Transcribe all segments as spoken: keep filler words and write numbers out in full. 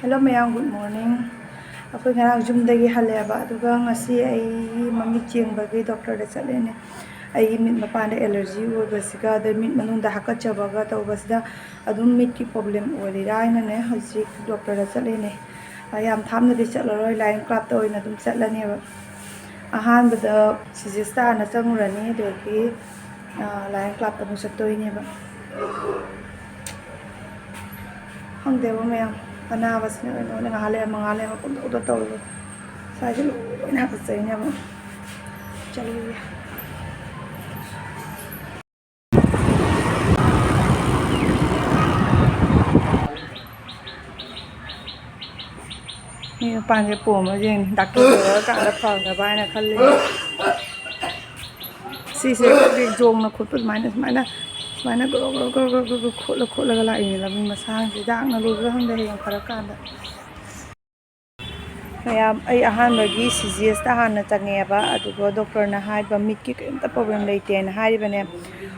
Hello ꯃꯌꯥꯝ, good morning. ꯑꯩꯈꯣꯏ ꯉꯔꯥꯡ ꯌꯨꯝꯗꯒꯤ ꯍꯜꯂꯛꯑꯦꯕ, ꯑꯗꯨꯒ ꯉꯁꯤ ꯑꯩ ꯃꯃꯤꯠ ꯌꯦꯡꯕꯒꯤ ꯗꯣꯛꯇꯔꯗ ꯆꯠꯂꯦꯅꯦ꯫ ꯑꯩꯒꯤ ꯃꯤꯠ ꯃꯄꯥꯟꯗ ꯑꯦꯂꯔꯖꯤ ꯑꯣꯏꯕꯁꯤꯒ, ꯑꯗꯩ ꯃꯤꯠ ꯃꯅꯨꯡꯗ ꯍꯥꯀꯠꯆꯕꯒ ꯇꯧꯕꯁꯤꯗ ꯑꯗꯨꯝ ꯃꯤꯠꯀꯤ ꯄ꯭ꯔꯣꯕ꯭ꯂꯦꯝ ꯑꯣꯏꯔꯤꯔꯥ ꯍꯥꯏꯅꯅꯦ ꯍꯧꯖꯤꯛ ꯗꯣꯛꯇꯔꯗ ꯆꯠꯂꯦꯅꯦ꯫ ꯌꯥꯝ ꯊꯥꯞꯅꯗꯤ ꯆꯠꯂꯔꯣꯏ, ꯂꯥꯏꯌꯣꯟ ꯀ꯭ꯂꯕꯇ ꯑꯣꯏꯅ ꯑꯗꯨꯝ ꯆꯠꯂꯅꯦꯕ꯫ ꯑꯍꯥꯟꯕꯗ ꯁꯤꯖꯦꯁꯇ ꯍꯥꯟꯅ ꯆꯪꯉꯨꯔꯅꯤ, ꯑꯗꯒꯤ ꯂꯥꯏꯌꯣꯟ ꯀ꯭ꯂꯕꯇ ꯑꯃꯨꯛ ꯆꯠꯇꯣꯏꯅꯦꯕ꯫ ꯈꯪꯗꯦꯕ ꯃꯌꯥꯝ, ꯑꯅꯥꯕꯁꯤꯅ ꯀꯩꯅꯣꯅꯦ, ꯉꯥꯏꯍꯥꯛ ꯂꯩꯔ ꯃꯉꯥ ꯂꯩꯔ ꯄꯪꯇꯧꯗ ꯇꯧꯔꯦ꯫ ꯁ꯭ꯋꯥꯏꯁꯦ ꯂꯣꯏꯅ ꯍꯥꯀꯠꯆꯩꯅꯦꯕ꯫ ꯆꯠꯂꯨꯔꯦ꯫ ꯃꯤ ꯃꯄꯥꯟꯁꯦ ꯄꯣꯝꯃ ꯌꯦꯡꯉꯤ, ꯗꯥꯛꯇꯔ ꯇꯧꯔꯀꯥꯟꯗ ꯐꯒꯗꯕ ꯍꯥꯏꯅ ꯈꯜꯂꯤ꯫ ꯁꯤꯁꯦ ꯑꯩꯈꯣꯏꯒꯤ ꯖꯣꯡꯅ ꯈꯣꯠꯄ ꯑꯗꯨꯃꯥꯏꯅ, ꯁꯨꯃꯥꯏꯅ, ꯁꯨꯃꯥꯏꯅ ꯒ꯭ꯔꯣ ꯒ꯭ꯔꯣ ꯒ꯭ꯔꯣ ꯒ꯭ꯔꯣ ꯒ꯭ꯔꯣ ꯈꯣꯠꯂ ꯈꯣꯠꯂꯒ ꯂꯥꯛꯏꯅꯦ ꯂꯝꯕꯤ ꯃꯁꯥꯡꯁꯦ꯫ ꯍꯤꯗꯥꯛꯅ ꯂꯣꯏꯕ꯭ꯔꯥ ꯈꯪꯗꯦ, ꯍꯌꯦꯡ ꯐꯔꯀꯥꯟꯗ꯫ ꯃꯌꯥꯝ, ꯑꯩ ꯑꯍꯥꯟꯕꯒꯤ ꯁꯤ ꯖꯤ ꯑꯦꯁꯇ ꯍꯥꯟꯅ ꯆꯪꯉꯦꯕ, ꯑꯗꯨꯒ ꯗꯣꯛꯇꯔꯅ ꯍꯥꯏꯕ ꯃꯤꯠꯀꯤ ꯀꯔꯤꯝꯇ ꯄ꯭ꯔꯣꯕ꯭ꯂꯦꯝ ꯂꯩꯇꯦꯅ ꯍꯥꯏꯔꯤꯕꯅꯦ꯫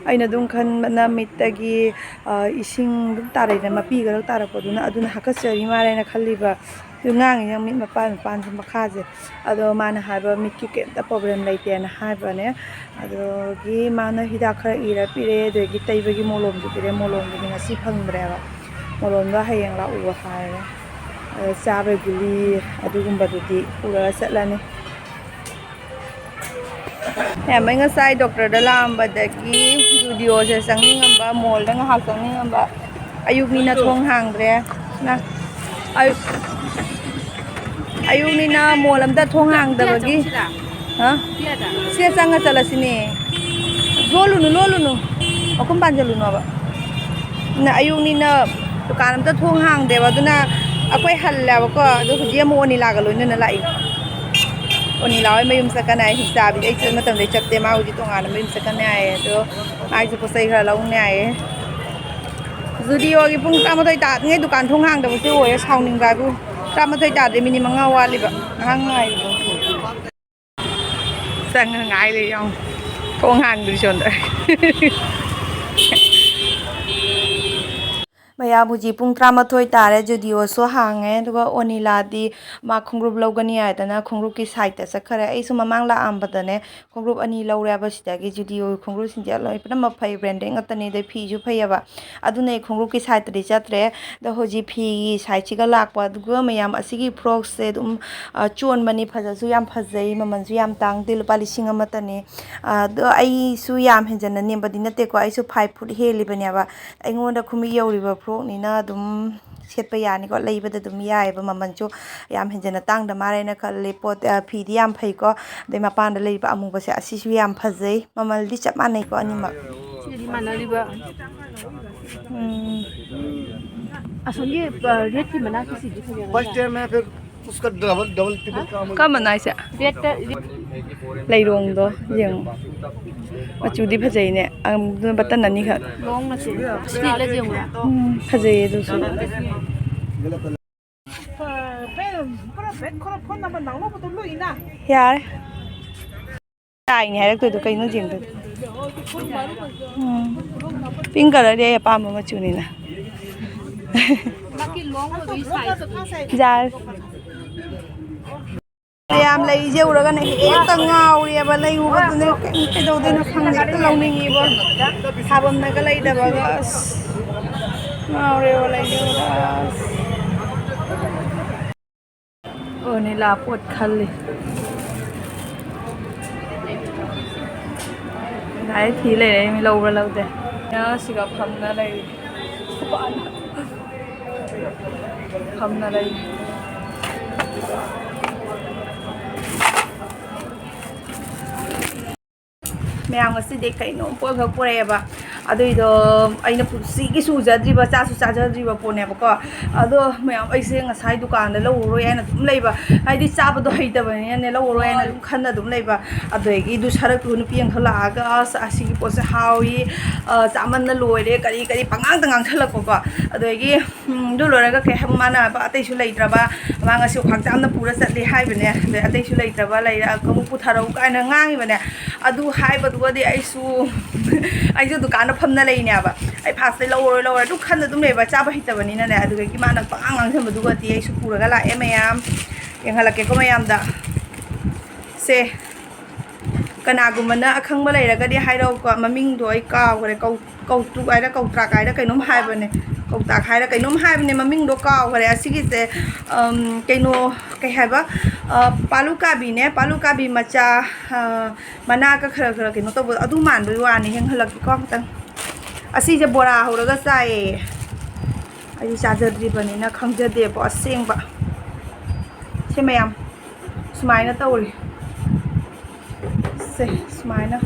ꯑꯩꯅ ꯑꯗꯨꯝ ꯈꯟꯕꯅ ꯃꯤꯠꯇꯒꯤ, ꯑ, ꯏꯁꯤꯡ ꯑꯗꯨꯝ ꯇꯥꯔꯛꯏꯗꯅ, ꯃꯄꯤ ꯈꯔ ꯇꯥꯔꯛꯄꯗꯨꯅ, ꯑꯗꯨꯅ ꯍꯥꯀꯠꯆꯔꯤ ꯃꯥꯜꯂꯦꯅ ꯈꯜꯂꯤꯕ꯫ ꯑꯗꯨ ꯉꯥꯡꯉꯤꯅꯦ ꯃꯤꯠ ꯃꯄꯥꯟ ꯃꯄꯥꯟꯁꯦ, ꯃꯈꯥꯁꯦ꯫ ꯑꯗꯣ ꯃꯥꯅ ꯍꯥꯏꯕ ꯃꯤꯠꯀꯤ ꯀꯩꯝꯇ ꯄ꯭ꯔꯣꯕ꯭ꯂꯦꯝ ꯂꯩꯇꯦꯅ ꯍꯥꯏꯕꯅꯦ꯫ ꯑꯗꯨꯒꯤ ꯃꯥꯅ ꯍꯤꯗꯥꯛ ꯈꯔ ꯏꯔ ꯄꯤꯔꯛꯑꯦ, ꯑꯗꯒꯤ ꯇꯩꯕꯒꯤ ꯃꯣꯂꯣꯝꯁꯨ ꯄꯤꯔꯛꯑꯦ꯫ ꯃꯣꯂꯣꯝꯗꯨꯗꯤ ꯉꯁꯤ ꯐꯪꯗ꯭ꯔꯦꯕ, ꯃꯣꯂꯣꯝꯗꯣ ꯍꯌꯦꯡ ꯂꯥꯛꯎ ꯍꯥꯏꯔꯦ꯫ ꯑꯗꯣ ꯆꯥꯕꯩ ꯒꯨꯂꯤ ꯑꯗꯨꯒꯨꯝꯕꯗꯨꯗꯤ ꯄꯨꯔꯒ ꯆꯠꯂꯅꯤ꯫ ꯃꯌꯥꯝ, ꯑꯩ ꯉꯁꯥꯏ ꯗꯣꯛꯇꯔꯗ ꯂꯥꯛꯑꯝꯕꯗꯒꯤ ꯖꯨꯗꯤꯑꯣꯁꯦ ꯆꯪꯅꯤꯡꯉꯝꯕ, ꯃꯣꯜꯗ ꯉꯥꯏꯍꯥꯛ ꯆꯪꯅꯤꯡꯉꯝꯕ꯫ ꯑꯌꯨꯛꯅꯤꯅ ꯊꯣꯡ ꯍꯥꯡꯗ꯭ꯔꯦ꯫ ꯅ-, ꯑꯌꯨꯛ, ꯑꯌꯨꯛꯅꯤꯅ ꯃꯣꯜ ꯑꯝꯇ ꯊꯣꯡ ꯍꯥꯡꯗꯕꯒꯤ꯫ ꯍꯥ? ꯁꯤꯗ ꯆꯪꯉ ꯆꯠꯂꯁꯤꯅꯦ꯫ ꯂꯣꯜꯂꯨꯅꯨ, ꯂꯣꯜꯂꯨꯅꯨ꯫ ꯃꯈꯨꯝ ꯄꯥꯟꯁꯤꯜꯂꯨꯅꯣꯕ꯫ ꯅ-, ꯑꯌꯨꯛꯅꯤꯅ ꯗꯨꯀꯥꯟ ꯑꯝꯇ ꯊꯣꯡ ꯍꯥꯡꯗꯦꯕ, ꯑꯗꯨꯅ ꯑꯩꯈꯣꯏ ꯍꯜꯂꯦꯕꯀꯣ꯫ ꯑꯗꯣ ꯍꯧꯖꯤꯛ ꯑꯃꯨꯛ ꯑꯣꯅꯤꯂꯥꯒ ꯂꯣꯏꯅꯅ ꯂꯥꯛꯏ꯫ ꯑꯣꯅꯤꯂꯥ ꯍꯣꯏ ꯃꯌꯨꯝ ꯆꯠꯀꯅꯤ ꯍꯥꯏ꯫ ꯍꯤꯡꯆꯥꯕꯤꯗꯤ ꯑꯩ ꯆꯠꯄ ꯃꯇꯝꯗ ꯑꯩ ꯆꯠꯇꯦ, ꯃꯥ ꯍꯧꯖꯤꯛ ꯇꯣꯉꯥꯟꯅ ꯃꯌꯨꯝ ꯆꯠꯀꯅꯤ ꯍꯥꯏꯌꯦ꯫ ꯑꯗꯣ ꯃꯥꯒꯤꯁꯨ ꯄꯣꯠ ꯆꯩ ꯈꯔ ꯂꯧꯅꯤ ꯍꯥꯏꯌꯦ꯫ ꯖꯨꯗꯤꯑꯣꯒꯤ ꯄꯨꯡ ꯇꯔꯥꯃꯥꯊꯣꯏ ꯇꯥꯗ꯭ꯔꯤꯉꯩ ꯗꯨꯀꯥꯟ ꯊꯣꯡ ꯍꯥꯡꯗꯕꯁꯦ ꯑꯣꯏꯔꯦ, ꯁꯥꯎꯅꯤꯡꯕ ꯍꯥꯏꯕꯨ꯫ ꯇꯔꯥꯃꯥꯊꯣꯏ ꯇꯥꯗ꯭ꯔꯤ, ꯃꯤꯅꯤꯠ ꯃꯉꯥ ꯋꯥꯠꯂꯤꯕ, ꯉꯥꯏꯍꯥꯛ ꯉꯥꯏꯔꯤꯕ꯫ ꯆꯪꯉ ꯉꯥꯏ ꯂꯩ ꯌꯦꯡꯉꯨ꯫ ꯊꯣꯡ ꯍꯥꯡꯗ꯭ꯔꯤ ꯁꯣꯝꯗ꯫ ꯃꯌꯥꯝ ꯍꯧꯖꯤꯛ ꯄꯨꯡ ꯇꯔꯥꯃꯥꯊꯣꯏ ꯇꯥꯔꯦ, ꯖꯨꯗꯤꯑꯣꯁꯨ ꯍꯥꯡꯉꯦ꯫ ꯑꯗꯨꯒ ꯑꯣꯅꯤꯂꯥꯗꯤ ꯃꯥ ꯈꯣꯡꯒ꯭ꯔꯨꯞ ꯂꯧꯒꯅꯤ ꯍꯥꯏꯗꯅ ꯈꯣꯡꯒ꯭ꯔꯨꯞꯀꯤ ꯁꯥꯏꯠꯇ ꯆꯠꯈ꯭ꯔꯦ꯫ ꯑꯩꯁꯨ ꯃꯃꯥꯡ ꯂꯥꯛꯑꯝꯕꯗꯅꯦ ꯈꯣꯡꯒ꯭ꯔꯨꯞ ꯑꯅꯤ ꯂꯧꯔꯦꯕ ꯁꯤꯗꯒꯤ꯫ ꯖꯨꯗꯤꯑꯣꯒꯤ ꯈꯣꯡꯒ꯭ꯔꯨꯞꯁꯤꯡꯁꯦ ꯂꯣꯏ ꯄꯨꯝꯅꯃꯛ ꯐꯩ, ꯕ꯭ꯔꯦꯟꯗꯦꯠ ꯉꯥꯛꯇꯅꯤ, ꯑꯗꯩ ꯐꯤꯁꯨ ꯐꯩꯌꯦꯕ꯫ ꯑꯗꯨꯅ ꯑꯩ ꯈꯣꯡꯒ꯭ꯔꯨꯞꯀꯤ ꯁꯥꯏꯠꯇꯗꯤ ꯆꯠꯇ꯭ꯔꯦ꯫ ꯑꯗꯣ ꯍꯧꯖꯤꯛ ꯐꯤꯒꯤ ꯁꯥꯏꯠꯁꯤꯒ ꯂꯥꯛꯄ꯫ ꯑꯗꯨꯒ ꯃꯌꯥꯝ, ꯑꯁꯤꯒꯤ ꯐ꯭ꯔꯣꯛꯁꯦ ꯑꯗꯨꯝ, ꯑ, ꯆꯣꯟꯕꯅꯤ, ꯐꯖꯁꯨ ꯌꯥꯝ ꯐꯖꯩ, ꯃꯃꯜꯁꯨ ꯌꯥꯝ ꯇꯥꯡꯗꯦ, ꯂꯨꯄꯥ ꯂꯤꯁꯤꯡ ꯑꯃꯇꯅꯤ꯫ ꯑꯗꯣ ꯑꯩꯁꯨ ꯌꯥꯝ ꯍꯦꯟꯖꯟꯅ ꯅꯦꯝꯕꯗꯤ ꯅꯠꯇꯦꯀꯣ, ꯑꯩꯁꯨ ꯐꯥꯏꯚ ꯐꯨꯠ ꯍꯦꯜꯂꯤꯕꯅꯦꯕ꯫ ꯑꯩꯉꯣꯟꯗ ꯈꯨꯃꯤ ꯌꯧꯔꯤꯕ ꯐ꯭ꯔꯣꯛꯅꯤꯅ ꯑꯗꯨꯝ ꯁꯦꯠꯄ ꯌꯥꯅꯤꯀꯣ, ꯂꯩꯕꯗ ꯑꯗꯨꯝ ꯌꯥꯏꯑꯕ꯫ ꯃꯃꯜꯁꯨ ꯌꯥꯝ ꯍꯦꯟꯖꯟꯅ ꯇꯥꯡꯗ ꯃꯥꯜꯂꯦꯅ ꯈꯜꯂꯤ꯫ ꯄꯣꯠ, ꯑ, ꯐꯤꯗꯤ ꯌꯥꯝ ꯐꯩꯀꯣ꯫ ꯑꯗꯩ ꯃꯄꯥꯟꯗ ꯂꯩꯔꯤꯕ ꯑꯃꯨꯕꯁꯦ, ꯑꯁꯤꯁꯨ ꯌꯥꯝ ꯐꯖꯩ꯫ ꯃꯃꯜꯗꯤ ꯆꯞ ꯃꯥꯟꯅꯩꯀꯣ ꯑꯅꯤꯃꯛ꯫ ꯁꯤꯗꯤ ꯃꯥꯟꯅꯔꯤꯕ꯫ ꯎꯝ꯫ ꯑꯁꯣꯝꯒꯤ, ꯑ, ꯔꯦꯠꯀꯤ ꯃꯅꯥꯛꯀꯤꯁꯤꯗꯤ ꯐꯖꯔꯝꯒꯅꯤ꯫ ꯐꯥꯔꯁ ꯇꯥꯏꯝ ꯍꯦ, ꯐꯤꯔ ꯎꯁꯀꯥ ꯗꯕꯜ, ꯗꯕꯜ ꯇ꯭ꯔꯤꯄꯜ ꯀꯥꯝ ꯑꯣꯏ꯫ ꯀꯔꯝꯕꯅꯣ ꯍꯥꯏꯁꯦ? ꯔꯦꯠꯇ, ꯔꯦꯠ꯫ ꯂꯩꯔꯣꯡꯗꯣ ꯌꯦꯡꯉꯣ꯫ ꯃꯆꯨꯗꯤ ꯐꯖꯩꯅꯦ꯫ ꯑꯗꯨꯅ ꯕꯇꯟ ꯑꯅꯤꯈꯛ꯫ ꯂꯣꯡ ꯃꯆꯨ꯫ ꯁꯤꯠꯂꯁꯦ ꯌꯦꯡꯉꯨꯔꯥ? ꯎꯝ, ꯐꯖꯩꯌꯦ ꯑꯗꯨꯁꯨ꯫ ꯌꯥꯔꯦ꯫ ꯇꯥꯏꯅꯦ ꯍꯥꯏꯔꯛꯇꯣꯏꯗꯣ ꯀꯩꯅꯣ ꯌꯦꯡꯗꯣꯏꯗꯣ? ꯎꯝ꯫ ꯄꯤꯡ ꯀꯂꯔꯗꯤ ꯑꯩ ꯑꯄꯥꯝꯕ ꯃꯆꯨꯅꯤꯅ꯫ ꯌꯥꯔꯦ꯫ ꯃꯌꯥꯝ ꯂꯩꯁꯦ ꯎꯔꯒꯅꯦ ꯍꯦꯛꯇ ꯉꯥꯎꯔꯦꯕ꯫ ꯂꯩ ꯎꯕꯗꯨꯅꯦ ꯀꯩ-, ꯀꯩꯗꯧꯗꯣꯏꯅꯣ ꯈꯪꯗꯦ꯫ ꯍꯦꯛꯇ ꯂꯧꯅꯤꯡꯉꯤꯕꯣ꯫ ꯊꯥꯐꯝꯅꯒ ꯂꯩꯇꯕꯒ꯫ ꯑꯁ꯫ ꯉꯥꯎꯔꯦꯕ ꯂꯩꯁꯦ ꯎꯕꯗ꯫ ꯑꯁ꯫ ꯑꯣ, ꯅꯤꯂꯥ ꯄꯣꯠ ꯈꯜꯂꯤ꯫ ꯉꯁꯥꯏ ꯊꯤ ꯂꯩꯔꯦ, ꯃꯤ ꯂꯧꯕ꯭ꯔꯥ ꯂꯧꯗꯦ꯫ ꯁꯤꯒ ꯐꯝꯅ ꯂꯩꯔꯤ꯫ ꯐꯝꯅ ꯂꯩꯔꯤ꯫ ꯃꯌꯥꯝ ꯉꯁꯤꯗꯤ ꯀꯩꯅꯣꯝ ꯄꯣꯠꯈꯛ ꯄꯨꯔꯛꯑꯦꯕ꯫ ꯑꯗꯨꯏꯗꯣ ꯑꯩꯅ ꯄꯨꯟꯁꯤꯒꯤꯁꯨ ꯎꯖꯗ꯭ꯔꯤꯕ, ꯆꯥꯁꯨ ꯆꯥꯖꯗ꯭ꯔꯤꯕ ꯄꯣꯠꯅꯦꯕꯀꯣ꯫ ꯑꯗꯣ ꯃꯌꯥꯝ ꯑꯩꯁꯦ ꯉꯁꯥꯏ ꯗꯨꯀꯥꯟꯗ ꯂꯧꯔꯔꯣꯏ ꯍꯥꯏꯅ ꯑꯗꯨꯝ ꯂꯩꯕ, ꯍꯥꯏꯗꯤ ꯆꯥꯕꯗꯣ ꯍꯩꯇꯕꯅꯤꯅꯅꯦ ꯂꯧꯔꯔꯣꯏ ꯍꯥꯏꯅ ꯑꯗꯨꯝ ꯈꯟꯅ ꯑꯗꯨꯝ ꯂꯩꯕ꯫ ꯑꯗꯨꯗꯒꯤ ꯑꯗꯨ ꯁꯔꯛꯇꯨ ꯅꯨꯄꯤ ꯑꯃꯈꯛ ꯂꯥꯛꯑꯒ, "ꯑꯁ, ꯑꯁꯤꯒꯤ ꯄꯣꯠꯁꯦ ꯍꯥꯎꯏ, ꯑ, ꯆꯥꯃꯟꯅ ꯂꯣꯏꯔꯦ", ꯀꯔꯤ ꯀꯔꯤ ꯄꯉꯥꯡꯗ ꯉꯥꯡꯁꯜꯂꯛꯄꯀꯣ꯫ ꯑꯗꯨꯗꯒꯤ ꯎꯝ, ꯑꯗꯨ ꯂꯣꯏꯔꯒ ꯀꯩ ꯍꯥꯏꯕ, ꯃꯥꯅ ꯍꯥꯏꯕ ꯑꯇꯩꯁꯨ ꯂꯩꯇ꯭ꯔꯕ, ꯃꯥ ꯉꯁꯤ ꯈ꯭ꯋꯥꯡꯖꯥꯝꯅ ꯄꯨꯔ ꯆꯠꯂꯤ ꯍꯥꯏꯕꯅꯦ, ꯑꯗꯩ ꯑꯇꯩꯁꯨ ꯂꯩꯇ꯭ꯔꯕ, ꯂꯩꯔꯒ ꯑꯃꯨꯛ ꯄꯨꯊꯔꯛꯎ ꯀꯥꯏꯅ ꯉꯥꯡꯉꯤꯕꯅꯦ꯫ ꯑꯗꯨ ꯍꯥꯏꯕꯗꯨꯒꯗꯤ ꯑꯩꯁꯨ ꯑꯩꯁꯨ ꯗꯨꯀꯥꯟꯗ ꯐꯝꯅ ꯂꯩꯅꯦꯕ꯫ ꯑꯩ ꯐꯥꯁꯇꯩ ꯂꯧꯔꯣꯏ ꯂꯧꯔꯣꯏ ꯑꯗꯨꯝ ꯈꯟꯅ ꯑꯗꯨꯝ ꯂꯩꯕ, ꯆꯥꯕ ꯍꯩꯇꯕꯅꯤꯅꯅꯦ꯫ ꯑꯗꯨꯗꯒꯤ ꯃꯥꯅ ꯄꯉꯥꯡ ꯉꯥꯡꯁꯟꯕꯗꯨꯒꯗꯤ ꯑꯩꯁꯨ ꯄꯨꯔꯒ ꯂꯥꯛꯑꯦ ꯃꯌꯥꯝ꯫ ꯌꯦꯡꯍꯜꯂꯛꯀꯦꯀꯣ ꯃꯌꯥꯝꯗ꯫ ꯁꯦ, ꯀꯅꯥꯒꯨꯝꯕꯅ ꯑꯈꯪꯕ ꯂꯩꯔꯒꯗꯤ ꯍꯥꯏꯔꯛꯎꯀꯣ꯫ ꯃꯃꯤꯡꯗꯣ ꯑꯩ ꯀꯥꯎꯈ꯭ꯔꯦ꯫ ꯀꯧ-, ꯀꯧꯇ꯭ꯔꯨꯛ ꯍꯥꯏꯔ ꯀꯧꯇ꯭ꯔꯥꯛ ꯍꯥꯏꯔ ꯀꯩꯅꯣꯝ ꯍꯥꯏꯕꯅꯦ꯫ ꯀꯧꯇꯥꯛ ꯍꯥꯏꯔ ꯀꯩꯅꯣꯝ ꯍꯥꯏꯕꯅꯦ, ꯃꯃꯤꯡꯗꯣ ꯀꯥꯎꯈ꯭ꯔꯦ꯫ ꯑꯁꯤꯒꯤꯁꯦ, ꯑꯝ, ꯀꯩꯅꯣ, ꯀꯩ ꯍꯥꯏꯕ? ꯑ, ꯄꯥꯂꯨ ꯀꯥꯕꯤꯅꯦ, ꯄꯥꯂꯨ ꯀꯥꯕꯤ ꯃꯆꯥ, ꯑ, ꯃꯅꯥꯒ ꯈꯔ ꯈꯔ ꯀꯩꯅꯣ ꯇꯧꯕ ꯑꯗꯨ ꯃꯥꯟꯕꯒꯤ ꯋꯥꯅꯤ꯫ ꯌꯦꯡꯍꯜꯂꯛꯀꯦꯀꯣ ꯑꯃꯨꯛꯇꯪ꯫ ꯑꯁꯤꯁꯦ ꯕꯣꯔꯥ ꯍꯧꯔꯒ ꯆꯥꯏꯌꯦ꯫ ꯑꯩꯗꯤ ꯆꯥꯖꯗ꯭ꯔꯤꯕꯅꯤꯅ ꯈꯪꯖꯗꯦꯕꯣ ꯑꯁꯦꯡꯕ꯫ ꯁꯦ ꯃꯌꯥꯝ, ꯁꯨꯃꯥꯏꯅ ꯇꯧꯔꯤ꯫ ꯁꯦ, ꯁꯨꯃꯥꯏꯅ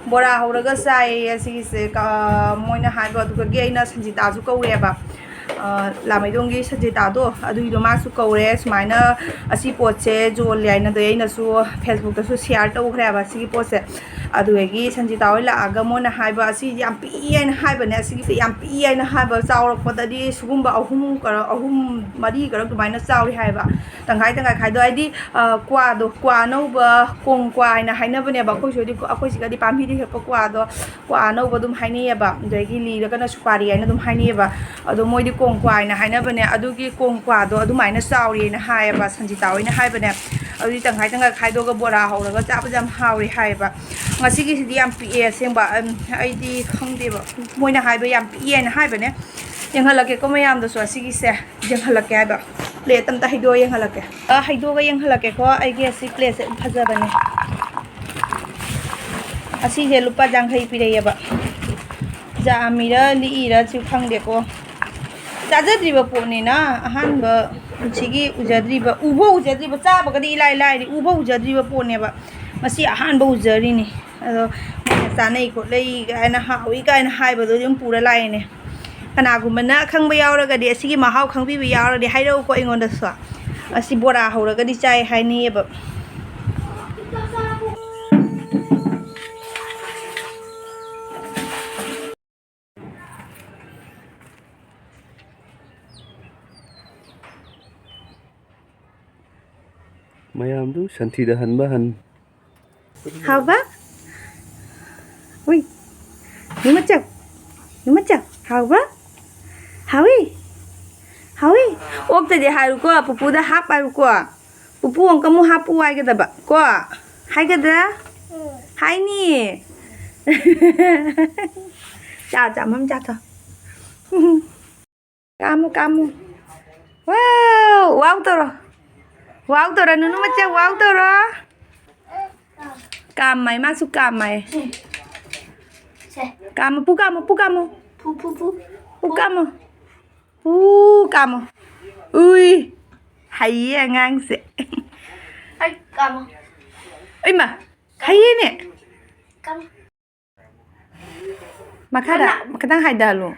ꯕꯣꯔꯥ ꯍꯧꯔꯒ ꯆꯥꯏꯌꯦ ꯑꯁꯤꯒꯤꯁꯦ꯫ ꯀ-, ꯃꯣꯏꯅ ꯍꯥꯏꯕ ꯑꯗꯨꯗꯒꯤ ꯑꯩꯅ ꯁꯟꯖꯤꯇꯥꯁꯨ ꯀꯧꯔꯦꯕ꯫ ꯑ, ꯂꯥꯃꯩꯗꯣꯡꯒꯤ ꯁꯟꯖꯤꯇꯥꯗꯣ, ꯑꯗꯨꯒꯤꯗꯣ ꯃꯥꯁꯨ ꯀꯧꯔꯦ꯫ ꯁꯨꯃꯥꯏꯅ ꯑꯁꯤ ꯄꯣꯠꯁꯦ ꯌꯣꯜꯂꯦ ꯍꯥꯏꯅ ꯑꯗꯩ ꯑꯩꯅꯁꯨ Facebook-ꯇꯁꯨ share ꯇꯧꯈ꯭ꯔꯦꯕ ꯁꯤꯒꯤ ꯄꯣꯠꯁꯦ꯫ ꯑꯗꯨꯗꯒꯤ ꯁꯟꯖꯤꯇꯥ ꯍꯣꯏ ꯂꯥꯛꯑꯒ ꯃꯣꯏꯅ ꯍꯥꯏꯕ, "ꯑꯁꯤ ꯌꯥꯝ ꯄꯤꯛꯏ" ꯍꯥꯏꯅ ꯍꯥꯏꯕꯅꯦ꯫ ꯑꯁꯤꯒꯤꯁꯦ ꯌꯥꯝ ꯄꯤꯛꯏ ꯍꯥꯏꯅ ꯍꯥꯏꯕ, ꯆꯥꯎꯔꯛꯄꯗꯗꯤ ꯁꯤꯒꯨꯝꯕ ꯑꯍꯨꯝ, ꯀꯔ-, ꯑꯍꯨꯝ, ꯃꯔꯤ ꯀꯔꯛ ꯑꯗꯨꯃꯥꯏꯅ ꯆꯥꯎꯔꯤ ꯍꯥꯏꯕ꯫ ꯇꯪꯈꯥꯏ ꯇꯪꯈꯥꯏ ꯈꯥꯏꯗꯣꯛ-, ꯍꯥꯏꯗꯤ, ꯑ, ꯀ꯭ꯋꯥꯗꯣ, ꯀ꯭ꯋꯥ ꯑꯅꯧꯕ, ꯀꯣꯡ ꯀ꯭ꯋꯥ ꯍꯥꯏꯅ ꯍꯥꯏꯅꯕꯅꯦꯕ꯫ ꯑꯩꯈꯣꯏ ꯁꯤꯗꯗꯤ, ꯑꯩꯈꯣꯏ ꯁꯤꯒꯗꯤ ꯄꯥꯝꯕꯤꯗ ꯍꯦꯛꯄ ꯀ꯭ꯋꯥꯗꯣ, ꯀ꯭ꯋꯥ ꯑꯅꯧꯕ ꯑꯗꯨꯝ ꯍꯥꯏꯅꯩꯌꯦꯕ꯫ ꯑꯗꯒꯤ ꯂꯤꯔꯒꯅ ꯁꯨꯄꯥꯔꯤ ꯍꯥꯏꯅ ꯑꯗꯨꯝ ꯍꯥꯏꯅꯩꯌꯦꯕ꯫ ꯑꯗꯣ ꯃꯣꯏꯗꯤ ꯀꯣꯡ ꯀ꯭ꯋꯥ ꯍꯥꯏꯅ ꯍꯥꯏꯅꯕꯅꯦ꯫ ꯑꯗꯨꯒꯤ ꯀꯣꯡ ꯀ꯭ꯋꯥꯗꯣ ꯑꯗꯨꯃꯥꯏꯅ ꯆꯥꯎꯔꯤꯅ ꯍꯥꯏꯌꯦꯕ, ꯁꯟꯖꯤꯇꯥ ꯍꯣꯏꯅ ꯍꯥꯏꯕꯅꯦ꯫ ꯑꯗꯨꯗꯤ ꯇꯪꯈꯥꯏ ꯇꯪꯈꯥꯏ ꯈꯥꯏꯗꯣꯛꯑꯒ ꯕꯣꯔꯥ ꯍꯧꯔꯒ ꯆꯥꯕꯁꯦ ꯌꯥꯝ ꯍꯥꯎꯔꯤ ꯍꯥꯏꯌꯦꯕ꯫ ꯉꯁꯤꯒꯤꯁꯤꯗꯤ ꯌꯥꯝ ꯄꯤꯛꯑꯦ ꯑꯁꯦꯡꯕ꯫ ꯑꯝ, ꯑꯩꯗꯤ ꯈꯪꯗꯦꯕ, ꯃꯣꯏꯅ ꯍꯥꯏꯕ ꯌꯥꯝ ꯄꯤꯛꯑꯦ ꯍꯥꯏꯅ ꯍꯥꯏꯕꯅꯦ꯫ ꯌꯦꯡꯍꯜꯂꯛꯀꯦꯀꯣ ꯃꯌꯥꯝꯗꯁꯨ ꯑꯁꯤꯒꯤꯁꯦ꯫ ꯌꯦꯡꯍꯜꯂꯛꯀꯦ ꯍꯥꯏꯕ꯫ Plate ꯑꯝꯇ ꯍꯩꯗꯣꯛꯑ ꯌꯦꯡꯍꯜꯂꯛꯀꯦ꯫ ꯑ, ꯍꯩꯗꯣꯛꯑꯒ ꯌꯦꯡꯍꯜꯂꯛꯀꯦꯀꯣ꯫ ꯑꯩꯒꯤ ꯑꯁꯤ plateꯁꯦ ꯌꯥꯝ ꯐꯖꯕꯅꯦ꯫ ꯑꯁꯤꯁꯦ ꯂꯨꯄꯥ ꯌꯥꯡꯈꯩ ꯄꯤꯔꯛꯑꯦꯕ꯫ ꯖꯥꯝꯃꯤꯔ ꯂꯤꯛꯏꯔꯁꯨ ꯈꯪꯗꯦꯀꯣ꯫ ꯆꯥꯖꯗ꯭ꯔꯤꯕ ꯄꯣꯠꯅꯤꯅ ꯑꯍꯥꯟꯕ ꯄꯨꯟꯁꯤꯒꯤ ꯎꯖꯗ꯭ꯔꯤꯕ, ꯎꯐꯥꯎ ꯎꯖꯗ꯭ꯔꯤꯕ, ꯆꯥꯕꯒꯗꯤ ꯏꯂꯥꯏ ꯂꯥꯏꯔꯤ, ꯎꯐꯥꯎ ꯎꯖꯗ꯭ꯔꯤꯕ ꯄꯣꯠꯅꯦꯕ꯫ ꯉꯁꯤ ꯑꯍꯥꯟꯕ ꯎꯖꯔꯤꯅꯤ꯫ ꯑꯗꯣ ꯃꯣꯏꯅ ꯆꯥꯅꯩ ꯈꯣꯠꯂꯩ ꯀꯥꯏꯅ, ꯍꯥꯎꯏ ꯀꯥꯏꯅ ꯍꯥꯏꯕꯗꯣ ꯑꯗꯨꯝ ꯄꯨꯔ ꯂꯥꯛꯏꯅꯦ꯫ ꯀꯅꯥꯒꯨꯝꯕꯅ ꯈꯪꯕ ꯌꯥꯎꯔꯒꯗꯤ, ꯑꯁꯤꯒꯤ ꯃꯍꯥꯎ ꯈꯪꯕꯤꯕ ꯌꯥꯎꯔꯗꯤ ꯍꯥꯏꯔꯛꯎꯀꯣ ꯑꯩꯉꯣꯟꯗꯁꯨ꯫ ꯑꯁꯤ ꯕꯣꯔꯥ ꯍꯧꯔꯒꯗꯤ ꯆꯥꯏ ꯍꯥꯏꯅꯩꯌꯦꯕ꯫ ꯃꯌꯥꯝꯗꯨ ꯁꯟꯊꯤꯗ ꯍꯟꯕ ꯍꯟ꯫ ꯍꯥꯎꯕ? ꯎꯏ꯫ ꯅꯨꯃꯆꯧ꯫ ꯅꯨꯃꯆꯧ꯫ ꯍꯥꯎꯕ? ꯍꯥꯎꯏ? ꯍꯥꯎꯏ? ꯑꯣꯛꯇꯗꯤ ꯍꯥꯏꯔꯨꯀꯣ, ꯄꯨꯄꯨꯗ ꯍꯥꯞ ꯍꯥꯏꯔꯨꯀꯣ꯫ ꯄꯨꯄꯨ ꯑꯃꯨꯛꯀ ꯑꯃꯨꯛ ꯍꯥꯞꯄꯨ ꯍꯥꯏꯒꯗꯕ ꯀꯣ꯫ ꯍꯥꯏꯒꯗ꯭ꯔꯥ? ꯍꯥꯏꯅꯤ꯫ ꯆꯥ, ꯆꯥ, ꯃꯝ ꯆꯥ ꯊꯣ꯫ ꯀꯥꯝꯃꯨ, ꯀꯥꯝꯃꯨ꯫ ꯋꯥꯎ, ꯋꯥꯎ ꯇꯧꯔꯣ꯫ ꯋꯥꯎ ꯇꯧꯔꯣ, ꯅꯨꯅꯨ ꯃꯆꯥ, ꯋꯥꯎ ꯇꯧꯔꯣ꯫ ꯀꯥꯝꯃꯥꯏ, ꯃꯥꯁꯨ ꯀꯥꯝꯃꯥꯏ꯫ ꯁꯦ꯫ ꯀꯥꯝꯃꯨ, ꯄꯨ ꯀꯥꯝꯃꯨ, ꯄꯨ ꯀꯥꯝꯃꯨ꯫ ꯐꯨ, ꯐꯨ, ꯐꯨ꯫ ꯄꯨ ꯀꯥꯝꯃꯨ꯫ ꯄꯨ ꯀꯥꯝꯃꯨ꯫ ꯎꯏ, ꯍꯩꯌꯦ ꯑꯉꯥꯡꯁꯦ꯫ ꯑꯩ ꯀꯥꯝꯃꯨ꯫ ꯏꯃꯥ, ꯍꯩꯌꯦꯅꯦ꯫ ꯀꯥꯝꯃꯨ꯫ ꯃꯈꯥꯗ ꯈꯤꯇꯪ ꯍꯥꯏꯗꯍꯜꯂꯨ꯫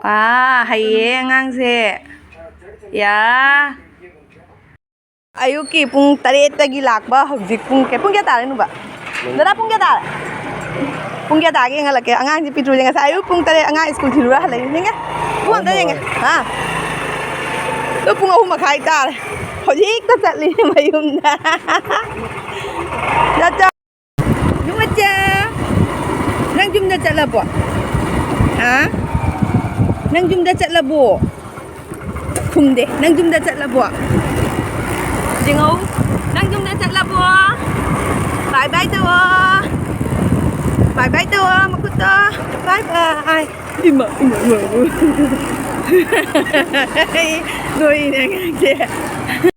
ꯑꯥ, ꯍꯩꯌꯦ ꯑꯉꯥꯡꯁꯦ꯫ ꯌꯥ꯫ ꯑꯌꯨꯛꯀꯤ ꯄꯨꯡ ꯇꯔꯦꯠꯇꯒꯤ ꯂꯥꯛꯄ ꯍꯧꯖꯤꯛ ꯄꯨꯡ ꯀꯌꯥ, ꯄꯨꯡ ꯀꯌꯥ ꯇꯥꯔꯦ, ꯅꯨꯕ? ꯗꯗꯥ, ꯄꯨꯡ ꯀꯌꯥ ꯇꯥꯔꯦ? ꯄꯨꯡ ꯀꯌꯥ ꯇꯥꯒꯦ ꯌꯦꯡꯍꯜꯂꯛꯀꯦ꯫ ꯑꯉꯥꯡꯁꯦ ꯄꯤꯇ꯭ꯔꯨꯁꯦ ꯉꯁꯥꯏ ꯑꯌꯨꯛ ꯄꯨꯡ ꯇꯔꯦꯠ ꯑꯉꯥꯡ ꯁ꯭ꯀꯨꯜ ꯊꯤꯜꯂꯨꯔ ꯍꯜꯂꯛꯏꯅꯦ꯫ ꯌꯦꯡꯉꯦ꯫ ꯄꯨꯡ ꯑꯝꯇ ꯌꯦꯡꯉꯦ꯫ ꯍꯥ? ꯑꯗꯨ ꯄꯨꯡ ꯑꯍꯨꯝ ꯃꯈꯥꯏ ꯇꯥꯔꯦ꯫ ꯍꯧꯖꯤꯛꯇ ꯆꯠꯂꯤ ꯃꯌꯨꯝꯗ꯫ ꯆꯠ, ꯆꯠ꯫ ꯅꯨꯡꯉꯥꯏꯖ-, ꯅꯪ ꯌꯨꯝꯗ ꯆꯠꯂꯕꯣ? ꯍꯥ? ꯅꯪ ꯌꯨꯝꯗ ꯆꯠꯂꯕꯣ? ꯈꯨꯝꯗꯦ꯫ ꯅꯪ ꯌꯨꯝꯗ ꯆꯠꯂꯕꯣ? ꯌꯦꯡꯉꯧ꯫ ꯅꯪ ꯌꯨꯝꯗ ꯆꯠꯂꯕꯣ? ꯕꯥꯏ ꯕꯥꯏ ꯇꯧꯋꯣ꯫ ꯕꯥꯏ ꯕꯥꯏ ꯇꯧꯋꯣ, ꯃꯈꯨꯠꯇꯣ꯫ ꯕꯥꯏ ꯕꯥꯏ꯫ ꯏꯃꯥ, ꯏꯃꯥ, ꯏꯃꯥ, ꯏꯃꯥ꯫ ꯅꯣꯏꯅꯦ ꯑꯉꯥꯡꯁꯦ꯫